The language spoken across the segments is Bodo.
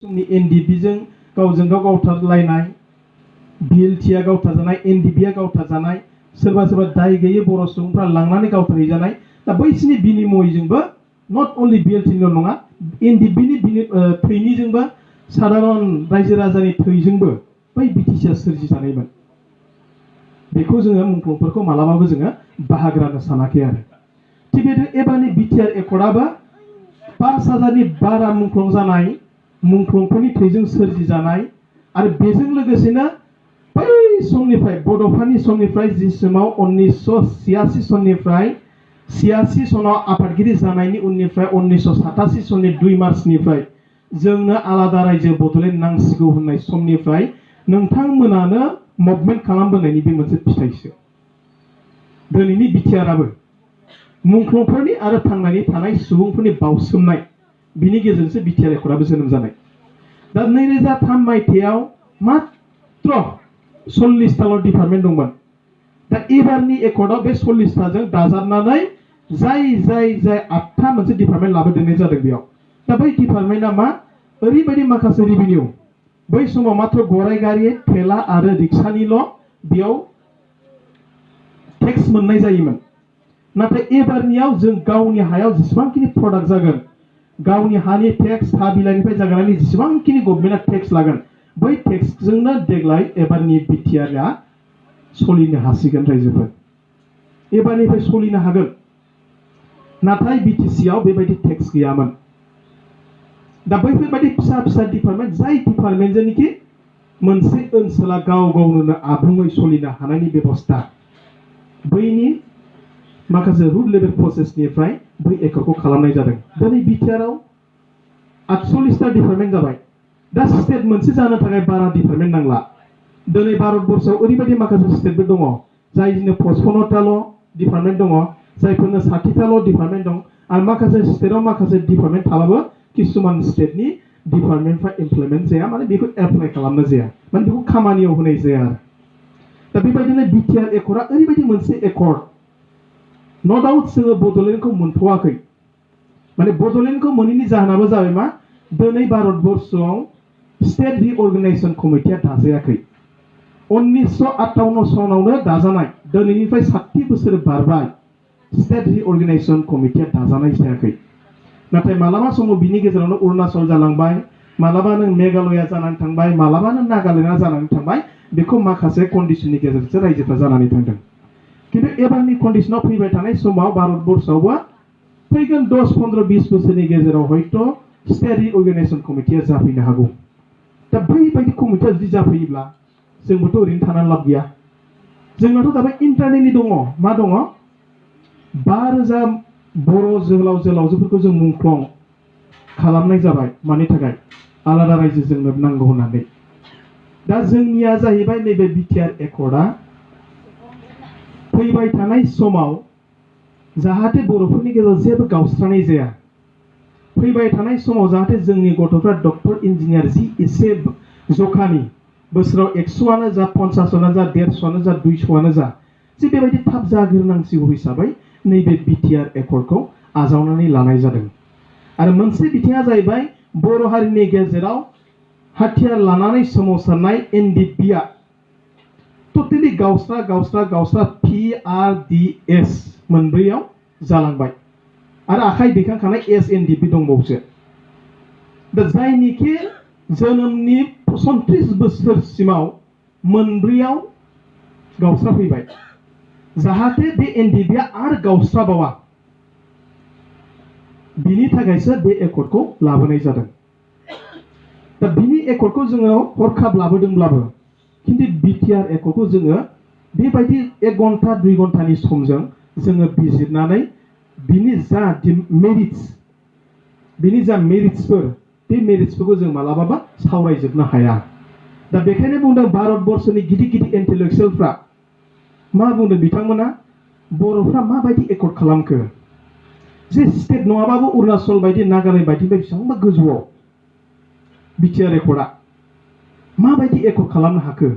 जोंनि एनडिपिजों गावजों गाव गावथारलायनाय, बिएलटिआ गावथारजानाय, एनडिपिआ गावथारजानाय, सोरबा सोरबा दाय गैयै बर' सुबुंफ्रा लांनानै गावथारहैजानाय। दा बैसिनि बिनिमयजोंबो नट अनलि बिएलटिनिल' नङा, एनडिपिनि थैनिजोंबो साधारन रायजो राजानि थैजोंबो बै बिटिसिआ सोरजिजानायमोन। बेखौ जोङो मुंख्लंफोरखौ मालाबाबो जोङो बाहागो राननो सानाखै आरो। थिग बेबायदिनो एबारनि बिटिआर एकर्डआबो 5000नि बारा मुंख्लं जानाय मुंख्लंफोरनि थैजों सोरजिजानाय आरो बेजों लोगोसेनो बै समनिफ्राय बड'फानि समनिफ्राय जि समाव 1986 सननिफ्राय 86 सनाव आफादगिरि जानायनि उननिफ्राय 1987 सननि 2 मार्चनिफ्राय जोंनो आलादा रायजो बड'लेण्ड नांसिगौ होननाय समनिफ्राय नोंथांमोनानो मुभमेन्ट खालामबोनायनि बे मोनसे फिथाइसो। दिनैनि बिटिआरआबो मुंख्लंफोरनि आरो थांनानै थानाय सुबुंफोरनि बावसोमनाय बिनि गेजेरजोंसो बिटिआर एकर्डआबो जोनोम जानाय। दा 2003 मायथाइयाव मात्र 40ताल' डिपार्टमेन्ट दंमोन। दा एबारनि एकर्डआव बे 40ताजों दाजाबनानै जाय 8था मोनसे डिपार्टमेन्ट लाबोदेरनाय जादों बेयाव। दा बै डिपार्टमेन्टआ मा ओरैबायदि माखासे रेभिनिउ, बै समाव मात्र गराइ गारि, थेला आरो रिक्सानिल' बेयाव टेक्स मोननाय जायोमोन। नाथाय एबारनियाव जों गावनि हायाव जेसेबांखिनि प्रडाक्ट जागोन, गावनि हानि टेक्स, हा बिलाइनिफ्राय जागायनानै जेसेबांखिनि गभर्नमेन्टआ टेक्स लागोन, बै टेक्सजोंनो देग्लाय एबारनि बिटिआरआ सोलिनो हासिगोन रायजोफोर। एबारनिफ्राय सोलिनो हागोन। नाथाय बिटिसिआव बेबायदि टेक्स गैयामोन। दा बैफोरबायदि फिसा फिसा डिपार्टमेन्ट, जाय डिपार्टमेन्टजोंनोखि मोनसे ओनसोला गाव गावनो आबुङै सोलिनो हानायनि बेबस्था, बैनि माखासे रुट लेभेल प्रसेसनिफ्राय बै एकर्डखौ खालामनाय जादों। दिनै बिटिआरआव 48टा डिपार्टमेन्ट जाबाय। दा स्टेट मोनसे जानो थाखाय बारा डिपार्टमेन्ट नांला। दिनै भारतबर्षआव ओरैबायदि माखासे स्टेटफोर दङ जायनो 55टाल' डिपार्टमेन्ट दङ, जायफोरनो 60टाल' डिपार्टमेन्ट दं आरो माखासे स्टेटआव माखासे डिपार्टमेन्ट थाबाबो किसुमान स्टेटनि डिपार्टमेन्टफ्रा इमप्लिमेन्ट जाया, माने बेखौ एप्लाइ खालामनाय जाया, माने बेखौ खामानियाव होनाय जाया आरो। दा बेबायदिनो बिटिआर एकर्डआ ओरैबायदि मोनसे एकर्ड, न' डाउट जोङो बड'लेण्डखौ मोनथ'वाखै। माने बड'लेण्डखौ मोनैनि जाहोनाबो जाबाय मा, दिनै भारतबर्षआव स्टेट रिअर्गेनाइजेसन कमिटिया दाजायाखै। 1958 सनावनो दाजानाय, दिनैनिफ्राय 60 बोसोर बारबाय, स्टेट रिअर्गेनाइजेसन कमिटिया दाजानाय जायाखै। नाथाय मालाबा समाव बिनि गेजेरावनो अरुणाचल जालांबाय, मालाबा नों मेघालया जानानै थांबाय, मालाबा नों नागालेण्डआ जानानै थांबाय। बेखौ माखासे कन्डिशननि गेजेरजोंसो रायजोफ्रा जानानै थांदों। खिन्थु एबारनि कन्डिशनाव फैबाय थानाय समाव भारतबर्षआवबो फैगोन 10, 15, 20 बोसोरनि गेजेराव हयथ' स्टेट रिअर्गेनाइजेसन कमिटिया जाफैनो हागौ। दा बैबायदि कमिटिया जुदि जाफैयोब्ला जोंबोथ' ओरैनो थानानै लाब गैया। जोंनाथ' दाबो इन्टारनेटनि दङ, मा दङ, 5000 बर' जोहोलाव जोहोलावजोफोरखौ जों मुंख्लं खालामनाय जाबाय। मानि थाखाय? आलादा रायजो जोंनो नांगौ होननानै। दा जोंनिया जाहैबाय नैबे बिटिआर एकर्डआ फैबाय थानाय समाव जाहाथे बर'फोरनि गेजेराव जेबो गावस्रानाय जाया, फैबाय थानाय समाव जाहाथे जोंनि गथ'फ्रा डक्टर, इन्जिनियार जि एसे जखानि बोसोराव 100आनो जा, 50आनो जा, 150आनो जा, 200आनो जा, जे बेबायदि थाब जाग्रोनांसिगौ हिसाबै नैबे बिटिआर एकर्डखौ आजावनानै लानाय जादों। आरो मोनसे बिथिङा जाहैबाय बर' हारिनि गेजेराव हाथियार लानानै सोमावसारनाय एनडिपिआ टटेलि गावस्रा PRDS मोनब्रैयाव जालांबाय आरो आखाइ दैखांखानाय SNDP दंबावसो। दा जायनिखि जोनोमनि 34 बोसोरसिमाव मोनब्रैयाव गावस्रा फैबाय, जाहाथे बे एनडिपिआ आरो गावस्राबावा, बिनि थाखायसो बे एकर्डखौ लाबोनाय जादों। दा बिनि एकर्डखौ जोङो हरखाब लाबोदोंब्लाबो, खिन्थु बिटिआर एकर्डखौ जोङो बेबायदि 1 घन्टा 2 घन्टानि समजों जोङो बिजिरनानै बिनि जा मेरिट्सफोर, बे मेरिट्सफोरखौ जों मालाबाबो सावरायजोबनो हाया। दा बेखायनो बुंदों भारतबर्षनि गिदिर गिदिर इन्टेलेक्सुयेलफ्रा मा बुंदों, बिथांमोना बर'फ्रा माबायदि एकर्ड खालामखो, जे स्टेट नङाबाबो अरुणाचल बायदि, नागालेण्ड बायदि बेसेबांबा गोजौआव बिटिआर एकर्डआ माबायदि एकर्ड खालामनो हाखो।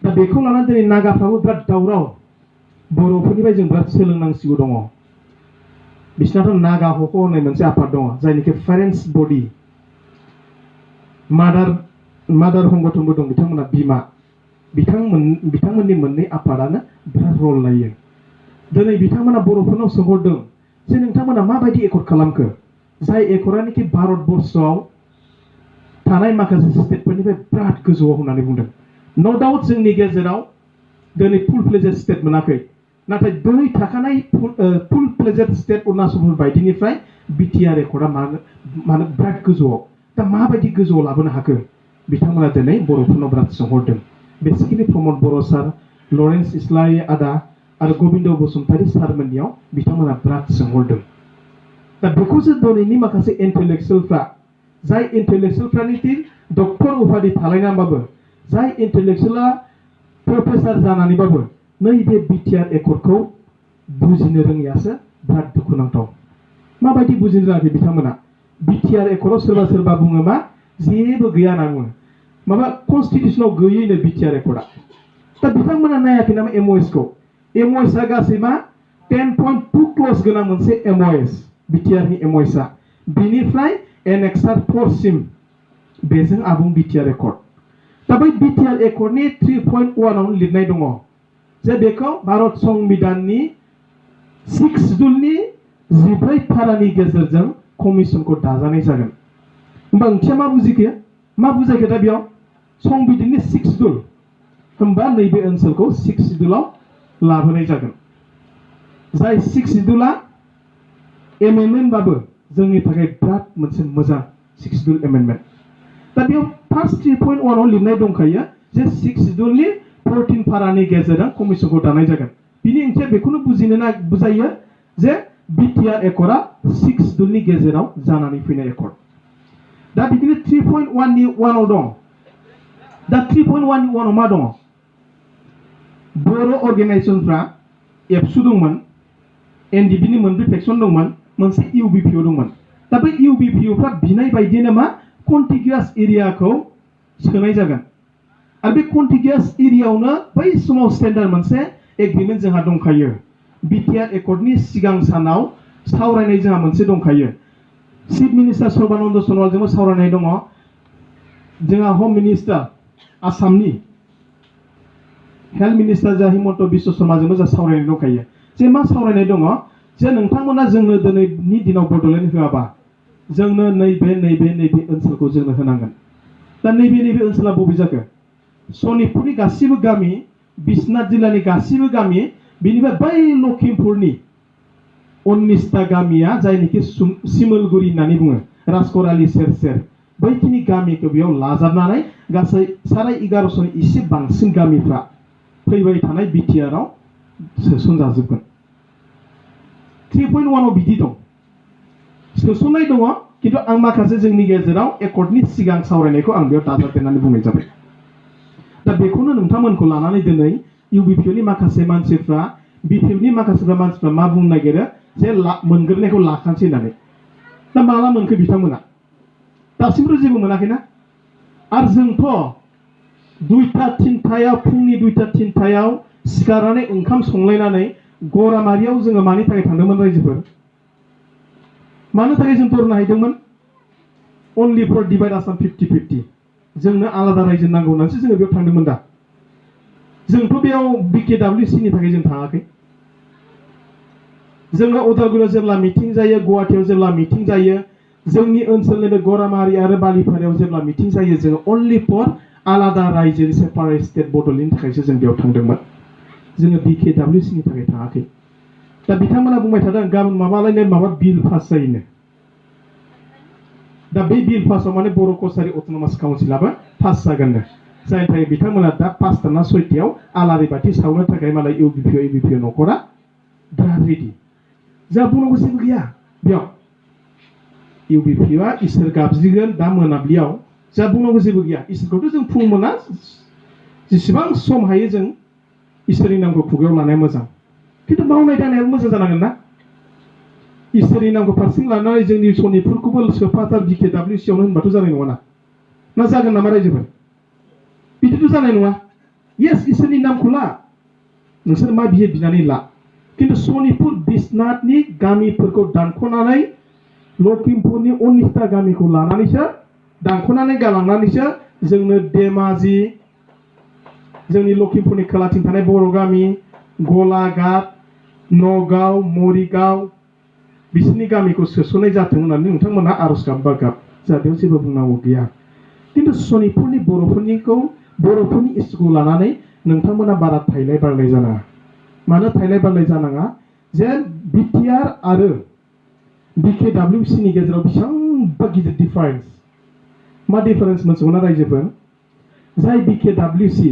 दा बेखौ लानानै दिनै नागाफ्राबो बिराद दावराव। बर'फोरनिफ्राय जों बिराद सोलोंनांसिगौ दङ। बिसोरनाथ' नागा हख' होननाय मोनसे आफाद दङ, जायनिखि पेरेन्टस बडि, मादार संगठनबो दं बिथांमोना बिमा बिथांमोननि मोननै आफादानो बिराद रल लायो दिनै बिथांमोना बर'फोरनाव सोंहरदों जे नोंथांमोना माबायदि एकर्ड खालामखो जाय एकर्डआनोखि भारतबर्षआव थानाय माखासे स्टेटफोरनिफ्राय बिराद गोजौआव होननानै बुंदों नो डाउट जोंनि गेजेराव दिनै फुल फ्लेजेड स्टेट मोनाखै नाथाय बै थाखानाय फुल फ्लेजेड स्टेट अरुणाचल बायदिनिफ्राय बिटिआर एकर्डआ मानो बिराद गोजौआव दा माबायदि गोजौआव लाबोनो हाखो बिथांमोना दिनै बर'फोरनाव बिराद सोंहरदों बेसिकेलि प्रमद बर' सार लरेन्स इस्लारि आदा आरो गबिन्द बसुमतारी सारमोननियाव बिथांमोना बिराद सोंहरदों दा बेखौसो दिनैनि माखासे इन्टेलेक्सुयेलफ्रा जाय इन्टेलेक्सुयेलफ्रानोखि डक्टर उपाधि थालायनानैबाबो जाय इन्टेलेक्सुयेला प्रफेसार जानानैबाबो नैबे बिटिआर एकर्डखौ बुजिनो रोङियासो बिराद दुखुनांथाव माबायदि बुजिनो रोङाखै बिथांमोना बिटिआर एकर्डआव सोरबा बुङो मा जेबो गैया होनना बुङो माबा कनस्टिटिउसनाव गैयैनो बिटिआर एकर्डआ दा बिथांमोना नायाखै नामा एमअएसखौ एमअएसआ गासै मा 10.2 क्लज गोनां मोनसे एमअएस बिटिआरनि एमअएसआ बेनिफ्राय एनेक्सार 4 सिम बेजों आबुं बिटिआर एकर्ड दा बै बिटिआर एकर्डनि 3.1 आवनो लिरनाय दङ जे बेखौ भारत संबिधाननि 6 सिडुलनि 14 फारानि गेजेरजों कमिसनखौ दाजानाय जागोन होमबा ओंथिया मा बुजायखो दा बेयाव संबिधाननि 6 सिडुल होमबा नैबे ओनसोलखौ 6 सिडुलाव लाबोनाय जागोन जाय 6 सिडुला एमेन्डमेन्टबाबो जोंनि थाखाय बिराद मोनसे मोजां 6 सिडुल एमेन्डमेन्ट दा बेयाव फार्स्ट 3.1 आव लिरनाय दंखायो जे 6 सिडुलनि 14 फारानि गेजेरजों कमिसनखौ दानाय जागोन बिनि ओंथिया बेखौनो बुजायो जे बिटिआर एकर्डआ 6 सिडुलनि गेजेराव जानानै फैनाय एकर्ड दा बिदिनो 3.1 नि 1 आव दं दा 3.1 नि 1 आव मा दङ बर' अर्गानाइजेसनफ्रा एबसु दंमोन एनडिपिनि मोनब्रै फेक्सन दंमोन मोनसे इउबिपिअ दंमोन दा बै इउबिपिअफ्रा बिनाय बायदिनो मा कन्टिगियास एरियाखौ सोनाय जागोन आरो बे कन्टिगियास एरियायावनो बै समाव स्टेन्डार्ड मोनसे एग्रिमेन्ट जोंहा दंखायो बिटिआर एकर्डनि सिगां सानाव सावरायनाय जोंहा मोनसे दंखायो चिफ मिनिस्टार सर्बानन्द सन'वालजोंबो सावरायनाय दङ जोंहा हम मिनिस्टार आसामनि हेल्थ मिनिस्टार जा हिमन्त बिश्व शर्माजोंबो जोंहा सावरायनाय दंखायो जे मा सावरायनाय दङ जे नोंथांमोना जोंनो दिनैनि दिनाव बड'लेण्ड होआबा जोंनो नैबे ओनसोलखौ जोंनो होनांगोन दा नैबे ओनसोला बबे जाखो सनितपुरनि गासिबो गामि बिश्वनाथ जिल्लानि गासिबो गामि बेनिफ्राय बै लखिमपुरनि 19टा गामिया जायनिखि सिमलगुरि होननानै बुङो राजकरालि सेर बैखिनि गामिखौ बेयाव लाजाबनानै गासै 11,500 इसे बांसिन गामिफ्रा फैबाय थानाय बिटिआरआव सोसनजाजोबगोन 3.1 आव बिदि दं सोसननाय दङ किन्तु आं माखासे जोंनि गेजेराव एकर्डनि सिगां सावरायनायखौ आं बेयाव दाजाबदेरनानै बुंनाय जाबाय दा बेखौनो नोंथांमोनखौ लानानै दिनै इउबिपिअनि माखासे मानसिफ्रा बिपिएफनि माखासे मानसिफ्रा मा बुंनो नागिरो जे मोनग्रोनायखौ लाखानोसै होननानै दा माला मोनखो बिथांमोना दासिमबो जेबो मोनाखैना आरो जोंथ' 2टा-3टायाव फुंनि 2टा-3टायाव सिखारनानै ओंखाम संलायनानै गरामारियाव जोङो मानि थाखाय थांदोंमोन रायजोफोर मानो थाखाय जों धरना हैदोंमोन अनलि फर डिभाइड आसाम 50-50 जोंनो आलादा रायजो नांगौ होननानैसो जोङो बेयाव थांदोंमोन दा जोंथ' बेयाव बिकेडब्लिउसिनि थाखाय जों थाङाखै जोङो उदालगुरियाव जेब्ला मिटिं जायो गुवाहाटीयाव जेब्ला मिटिं जायो जोंनि ओनसोलनि बे गरामारि आरो बालिपारायाव जेब्ला मिटिं जायो जोङो अनलि फर आलादा रायजो सेपारेट स्टेट बड'लेण्डनि थाखायसो जों बेयाव थांदोंमोन जोङो बिकेडब्लिउसिनि थाखाय थाङाखै दा बिथांमोना बुंबाय थादों गाबोन माबा बिल पास जायोनो दा बे बिल पासआव माने बर' कसारि अट'नमास काउन्सिलाबो पास जागोननो जायनि थाखाय बिथांमोना दा 5टा ना 6टायाव आलारि बाथि सावनो थाखाय मालाय इउबिपिअ न'खरा बिराद रेडि जा बुंनांगौ जेबो गैया बेयाव इउबिपिअआ इसोर गाबज्रिगोन दा मोनाब्लियाव जा बुंनांगौ जेबो गैया इसोरखौथ' जों फुं मोना जेसेबां सम हायो जों इसोरनि नामखौ खुगायाव लानाया मोजां किन्तु मावनाय दांनायाबो मोजां जानांगोन ना इसोरनि नामखौ फारसेथिं लानानै जोंनि सनितपुरखौबो सोफाथार बिकेडब्लिउसियावनो होनबाथ' जानाय नङा ना जागोन नामा रायजोफोर बिदिथ' जानाय नङा येस इसोरनि नामखौ ला नोंसोर मा बिनानै ला किन्तु सनितपुर बिश्वनाथनि गामिफोरखौ दानख'नानै लखिमपुरनि 19टा गामिखौ लानानैसो दानख'नानै गालांनानैसो जोंनो धेमाजि, जोंनि लखिमपुरनि खोलाथिं थानाय बर' गामि, गलाघाट, नगाव, मरिगाव बिसोरनि गामिखौ सोसननाय जाथों होननानै नोंथांमोनहा आर'ज गाबबा गाब, जोंहा बेयाव जेबो बुंनांगौ गैया। खिन्थु सनितपुरनि बर'फोरनि इस्युखौ लानानै नोंथांमोना बारा थाइलाय बारलाय जानाङा। मानो थाइलाय बारलाय जानाङा? जे बिटिआर आरो बिकेडब्लिउसिनि गेजेराव बेसेबांबा गिदिर डिफारेन्स। मा डिफारेन्स मोनथिगौना रायजोफोर? जाय बिकेडब्लिउसि,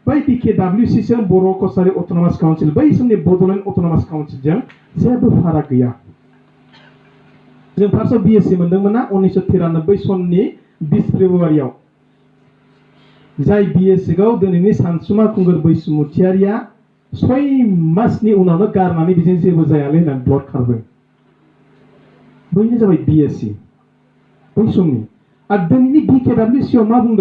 बै बिकेडब्लिउसिजों बर' कसारि अट'नमास काउन्सिल, बै समनि बड'लेण्ड अट'नमास काउन्सिलजों जेबो फाराग गैया। जों फार्स्टआव बिएससि मोनदोंमोन ना 1993 सननि 20 फेब्रुवारियाव। जाय बिएससिखौ दिनैनि सानसुमा खुंगुर बैसुमुतियारिया 6 मासनि उनावनो गारनानै बेजों जेबो जायालै होननानै ब्लड खारदों। बैनो जाबाय बिएससि बै समनि। आरो दिनैनि बिकेडब्लिउसिआव मा बुंदों?